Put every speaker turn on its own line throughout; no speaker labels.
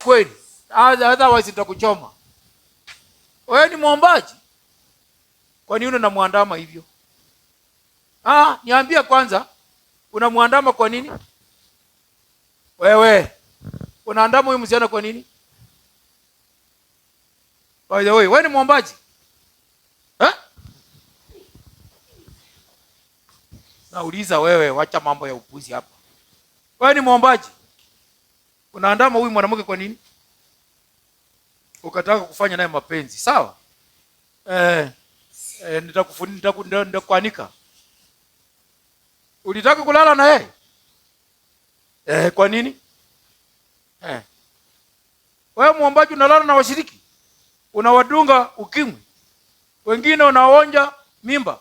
Ukweli. Otherwise nitakuchoma. Wewe ni mwombaji? Kwa nini unamwandama hivyo? Ah, niambie kwanza, unamwandama kwa nini? Wewe unaandama huyu msichana kwa nini? By the way, wewe ni mwombaji? Eh? Nauliza wewe, wacha mambo ya upuzi hapa. Wewe ni mwombaji? Unaandama huyu mwanamke kwa nini? Ukataka kufanya naye mapenzi, sawa? Nitakuanika. Ulitaka kulala na yeye? Kwa nini? Wewe mwombaji unalala na washiriki? Unawadunga ukimwi. Wengine unaonja mimba.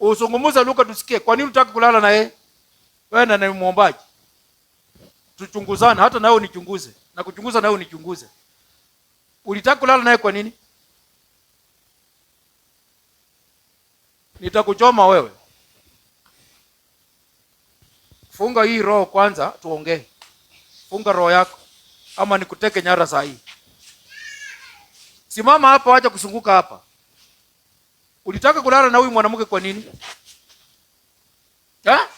Usungumuza lugha tusikie. Kwa nini unataka kulala na yeye? Wewe na ni mwombaji. Tuchunguzane, hata nawe unichunguze. Na kuchunguza nawe unichunguze. Ulitaka kulala naye kwa nini? Nitakuchoma wewe. Funga hii roho kwanza tuongee. Funga roho yako ama nikuteke nyara saa hii. Simama hapa, wacha kusunguka hapa. Ulitaka kulala na huyu mwanamke kwa nini? Ha?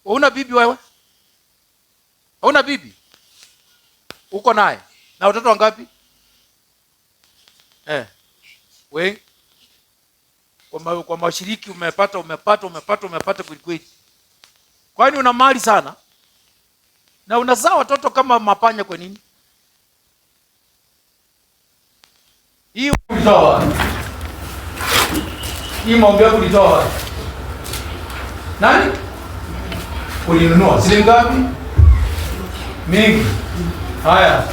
Una bibi wewe? Hauna bibi? Uko naye? Na watoto wangapi? We kwa mashiriki umepata, umepata, umepata, umepata kweli kweli. Kwani una mali sana? Na unazaa watoto kama mapanya kwa nini? Hii ulitoa. Hii maombi yako ulitoa. Nani? Ulinunua. Shilingi ngapi? Mingi. Haya.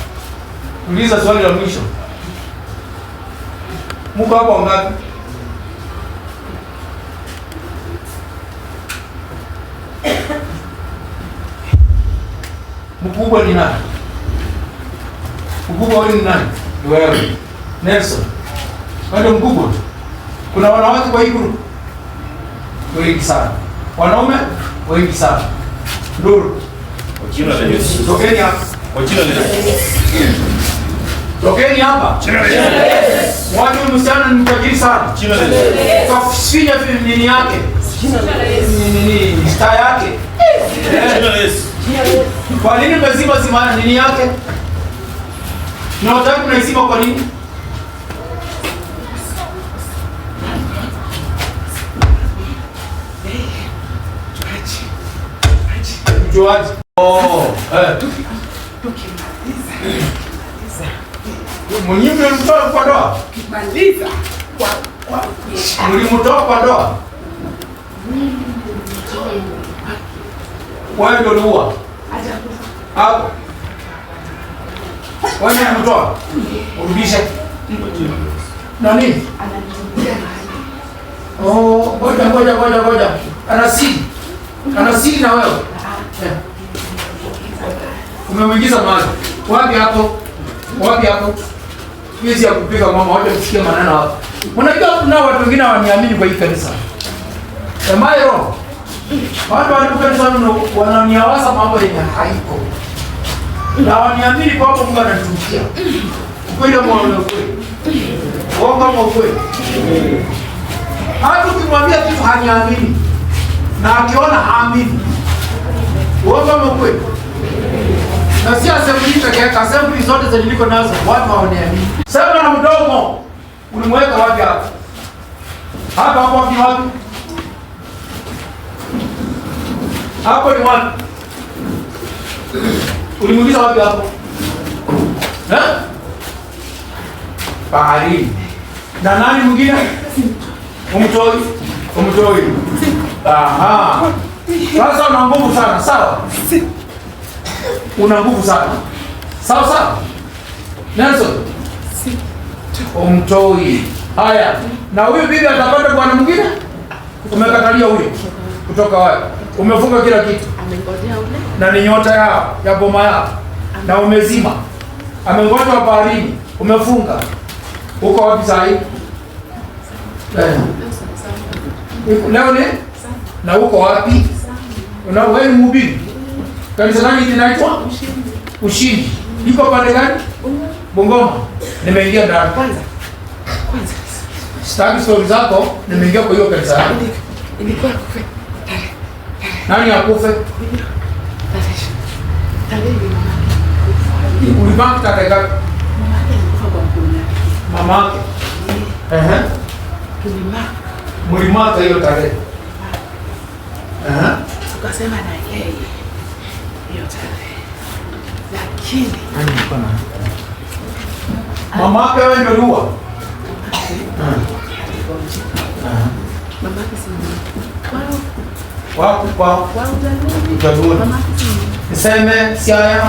Uliza swali la mwisho. Mko hapo wangapi? Mkubwa ni nani? Mkubwa wewe ni nani? Ni wewe. Nelson. Wewe mkubwa. Kuna wanawake kwa hii group? Wengi sana. Wanaume wengi sana. Nduru.
Kwa jina la Yesu.
Tokeni hapa.
Kwa jina la Yesu.
Tokeni hapa.
Jina la Yesu.
Watu msichana ni mtajiri sana.
Jina la Yesu.
Kafinya nini yake?
Jina la Yesu.
Nini star yake?
Jina la Yesu.
Kwa nini umezima zima nini yake? Na unataka kunaizima kwa nini? Mjuaji. Oh,
Tukimaliza.
Mwenyewe mlimtoa kwa ndoa?
Tukimaliza kwa
Mlimtoa kwa ndoa? Wewe ndio uliua. Hapo. Wewe ndio ulimtoa. Urudishe. Na nini? Oh, ngoja ngoja ngoja ngoja. Anasiri. Anasiri na wewe. Umemwingiza mahali. Wapi hapo? Wapi hapo? Hizi ya kupiga mama, wacha msikie maneno hapo. Unajua kuna watu wengine hawaniamini kwa hii kanisa. Am I wrong? Watu wa kanisa wananiawaza mambo yenye haiko. Na waniamini kwamba Mungu anatumikia. Ukweli ama ukweli? Uongo ama ukweli? Hata ukimwambia kitu haniamini. Na akiona haamini. Uongo ama ukweli? Na si assembly peke yake, assembly zote zenye niko nazo watu hawaniamini. Sema na mdomo. Ulimweka wapi hapo? Hapa hapo wapi wapi? Hapo ni wapi? Ulimuuliza wapi hapo? Eh? Baharini. Na nani mwingine? Umtoi. Umtoi. Aha. Sasa una nguvu sana, sawa? Una nguvu sana. Sawa sawa? Nelson. Umtoi. Haya. Na huyu bibi atapata bwana mwingine? Umekatalia huyo. Kutoka wapi? Umefunga kila kitu.
Amengojea ule.
Na ni nyota yao, ya boma yao. Na umezima. Amengoja baharini, umefunga. Uko wapi sasa hivi? Leo ni? Na uko wapi? Una wewe ni mhubiri? Kanisa gani linaitwa?
Ushindi.
Ushindi. Iko pande gani? Bungoma. Nimeingia ndani.
Kwanza. Kwanza.
Sitaki story zako, nimeingia kwa hiyo kanisa yako.
Ilikuwa kufe. Tarehe.
Nani akufe?
Tarehe. Tarehe ni mama.
Ulibaki tarehe ngapi?
Mama yake alikufa kwa mkono yake.
Mamake. Ehe.
Tulimark.
Mlimaka hiyo tarehe. Ehe.
Tukasema na yeye hiyo tarehe. Lakini
Mamake wewe ndio uliua?
aligonjeka. Mama yake si kwao.
Wapi kwao?
Kwao Ujaluoni.
Ujaluoni.
Mama yake si
Niseme Siaya.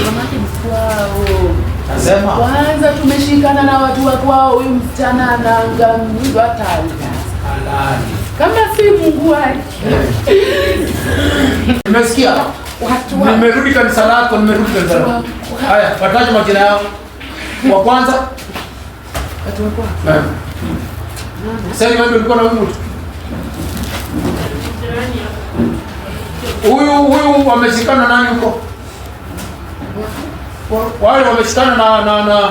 Mama yake ni kwao.
Nasema
Kwanza tumeshikana na watu wa kwao, huyu msichana anaangamizwa hata
halali.
kama si Mungu wake.
Nimesikia.
Watu wa
Nimerudi kanisa lako, nimerudi kanisa lako. Haya, wataje majina yao. Wa kwanza?
Watu wa kwao.
Eh. Sasa wewe ndio ulikuwa na huyu mtu. Huyu wameshikana nani huko? Wale wameshikana na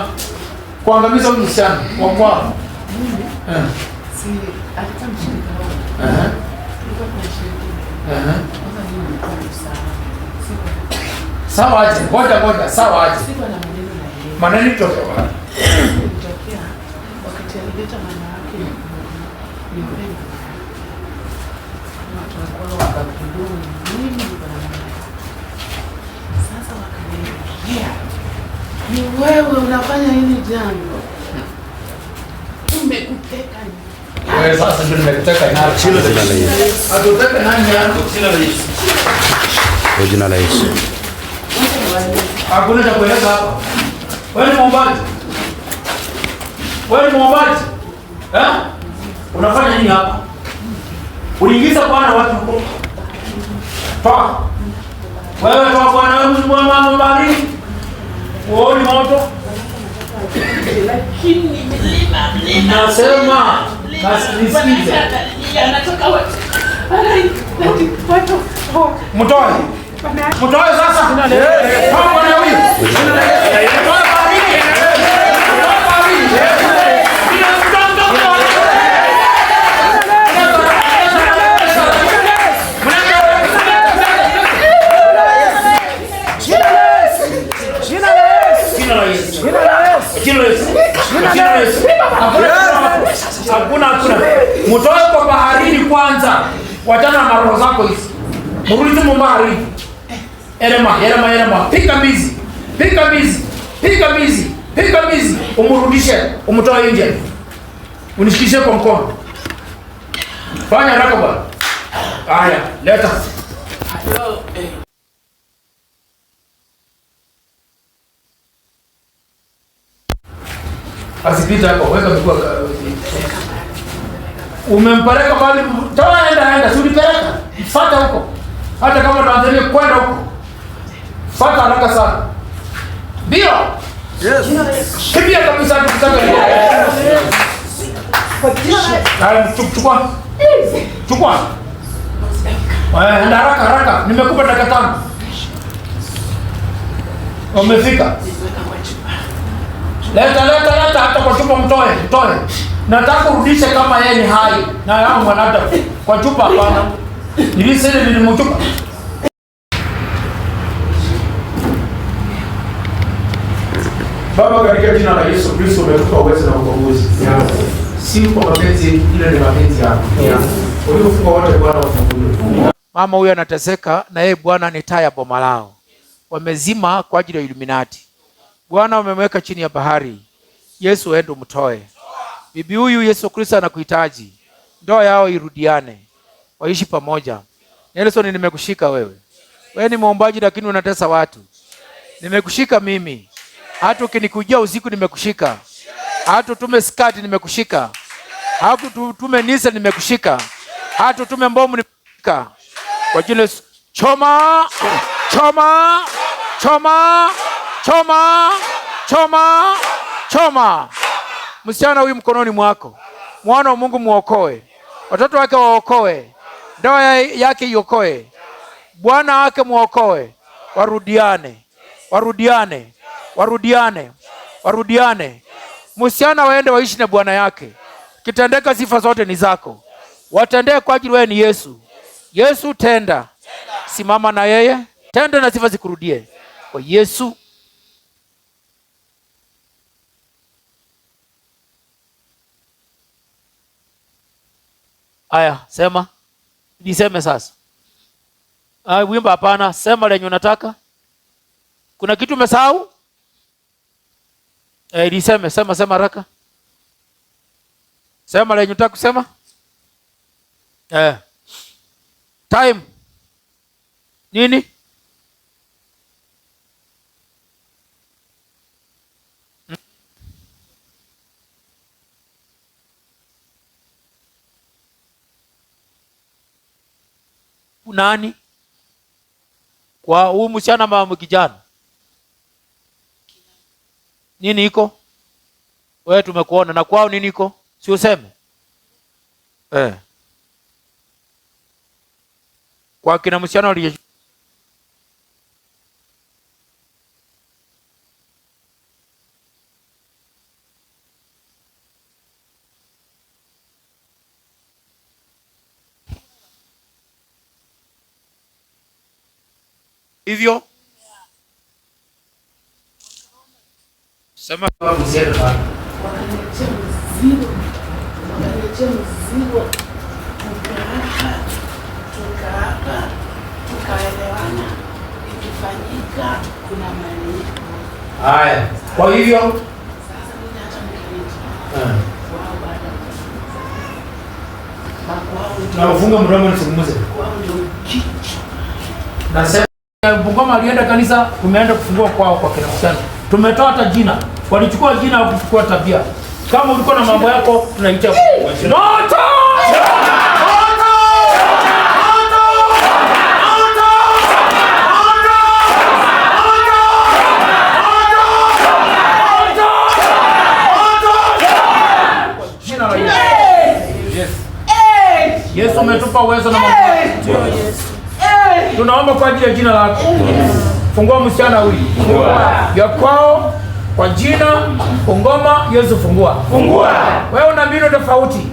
kuangamiza huyu msichana wa kwao. Eh.
Si alikuwa mshirika wangu.
Eh.
Tulikuwa tunashiriki.
Eh.
Kwanza mimi nilikuwa msawa.
Sawa aje, ngoja ngoja, sawa aje.
Sikuwa na maneno na yeye.
Maneno itoke wapi?
Ilitokea wakati alileta mama yake niombe mama yake. Watu wa kwao wakagundua mimi niko na mama yake. Sasa wakaniambia, ni wewe unafanya hili jambo, tumekuteka.
Wewe sasa ndio nimekuteka nyara.
Jina la Yesu.
Atuteka nani nyara?
Jina la Yesu.
Kwa jina la Yesu.
Hakuna cha kueleza hapa. Wewe ni mwombaji. Wewe ni mwombaji. Eh? Unafanya nini hapa? Uliingiza Bwana watu huko. Toka. Wewe toka Bwana, wewe mtu wa mama mbali. Uoni moto?
Lakini milima mlima.
Nasema, nisikize.
Anatoka watu. Watu.
Mtoe. Mtoe sasa. Toa Bwana huyu. Toa baharini. Toa baharini. Mtoe, mtoe, mtoe. Jina la Yesu. Jina la Yesu. Jina la Yesu. Hakuna hakuna. Mtoe kwa baharini kwanza. Wachana na maroho zako hizi. Mrudi tu baharini. Erema, erema, erema. Piga mbizi. Piga mbizi. Piga mbizi. Piga mbizi. Umrudishe, umtoe nje. Unishikishe kwa mkono. Fanya haraka bwana. Haya, leta. Asipita hapo, weka miguu. Umempeleka bali, toa enda enda, si ulipeleka. Fuata huko. Hata kama Tanzania kwenda huko. Fuata haraka sana. Ndio.
Yes.
Kimbia kabisa tukitaka. Haya, chukua. Chukua. Enda haraka haraka. Nimekupa dakika 5. Umefika. Leta leta leta hata kwa chupa mtoe, mtoe. Nataka urudishe kama yeye ni hai na yao mwanadamu. Kwa chupa hapana. Nilisema nilimchupa. Baba, katika jina la Yesu Kristo umetupa uwezo na ukombozi. Si kwa mapenzi yetu, ila ni mapenzi yako. Uliofunga wote Bwana wafunguliwe. Mama huyu anateseka na yeye Bwana ni taa ya boma lao. Wamezima kwa ajili ya Illuminati. Bwana umemweka chini ya bahari. Yesu ende umtoe. Bibi huyu Yesu Kristo anakuhitaji. Ndoa yao irudiane. Waishi pamoja. Nelson, nimekushika wewe. Wewe ni muombaji lakini unatesa watu. Nimekushika mimi. Hata ukinikujia usiku nimekushika. Hata utume skati nimekushika. Hata utume nisa nimekushika. Hata utume mbomu nimekushika. Kwa jina Yesu, choma, choma, choma, choma, choma, choma. Msichana huyu mkononi mwako. Mwana wa Mungu muokoe. Watoto wake waokoe. Ndoa yake iokoe. Bwana wake muokoe. Warudiane. Warudiane. Warudiane. Warudiane. Msichana waende waishi na bwana yake. Kitendeka sifa zote ni zako. Watendee kwa ajili wewe ni Yesu. Yesu tenda. Simama na yeye. Tenda na sifa zikurudie. Kwa Yesu. Aya, sema. Niseme sasa. Aya, wimba hapana, sema lenye unataka. Kuna kitu umesahau? Niseme, sema, sema haraka. Sema lenye unataka kusema. Time. Nini? Nani? Kwa huyu msichana ama kijana? Nini iko? Wewe tumekuona na kwao nini iko? Si useme? Kwa kina msichana wali hivyo sema
Wakaniletea mzigo, wakaniletea mzigo, tukaapa, tukaelewana, ikifanyika kuna malipo.
Haya, kwa hivyo
sasa mimi hata mkiita wao baada
na ufunge mdomo nisungumuze.
Kwao ndio kichwa.
Nasema Bungoma alienda kanisa, tumeenda kufungua kwao kwa kina msichana. Tumetoa hata jina. Walichukua jina au kuchukua tabia. Kama ulikuwa na mambo yako tunaicha. Moto! Moto! Moto! Moto! Moto! Moto! Moto! Moto! Jina la Yesu. Yes. Yesu umetupa uwezo na mamlaka. Tunaomba kwa ajili ya jina lako. Fungua msichana huyu. Ya kwao kwa jina Bungoma, Yesu fungua.
Fungua.
Wewe una mbinu tofauti.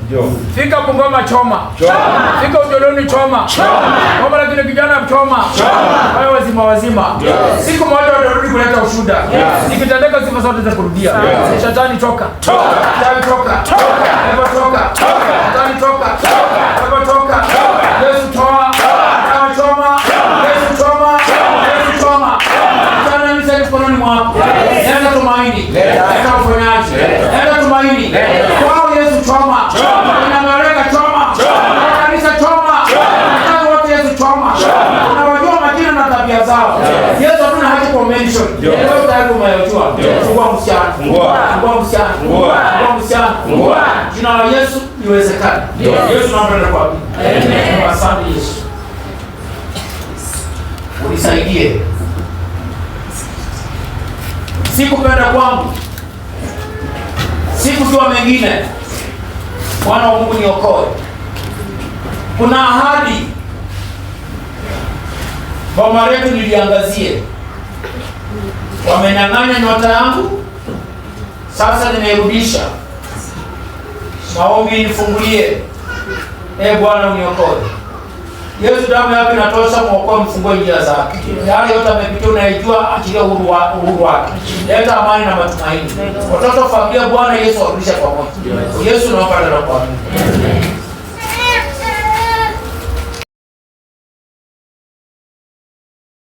Fika Bungoma choma.
Choma.
Fika Ujoloni choma.
Choma.
Kama lakini kijana choma.
Choma.
Wewe wazima wazima. Siku moja watarudi kuleta ushuhuda. Nikitendeka sifa zote za kurudia. Shetani toka.
Toka.
Shetani toka.
Toka.
Pepo toka.
Toka.
Shetani toka.
Toka.
Pepo toka.
Toka.
Yesu toa. Toa choma. Yesu choma. Yesu choma. Shetani mimi mkononi mwako. Nenda tumaini. Nenda uponyaji. Nenda tumaini. Kwao Yesu choma. Kuna malaika choma. Kuna kanisa choma. Kuna wote Yesu choma. Unawajua majina na tabia zao. Yesu hatuna haja kwa mention. Wewe tayari umeyajua. Fungua msichana. Fungua msichana. Fungua msichana. Jina la Yesu liwezekane. Yesu naomba na kwa. Amen. Asante Yesu. Unisaidie. Sikupenda kwangu, sikujua mengine. Bwana wa Mungu niokoe. Kuna ahadi boma letu niliangazie. Wamenyang'anya nyota yangu, sasa nimerudisha. Maombi nifungulie. Bwana uniokoe. Yesu damu yake inatosha muokoe, mfungue njia zake. Yale yote amepitia unayejua, achilia uhuru wake. Leta amani na matumaini. Watoto familia, Bwana Yesu warudishe pamoja. Yesu naomba na kuamini.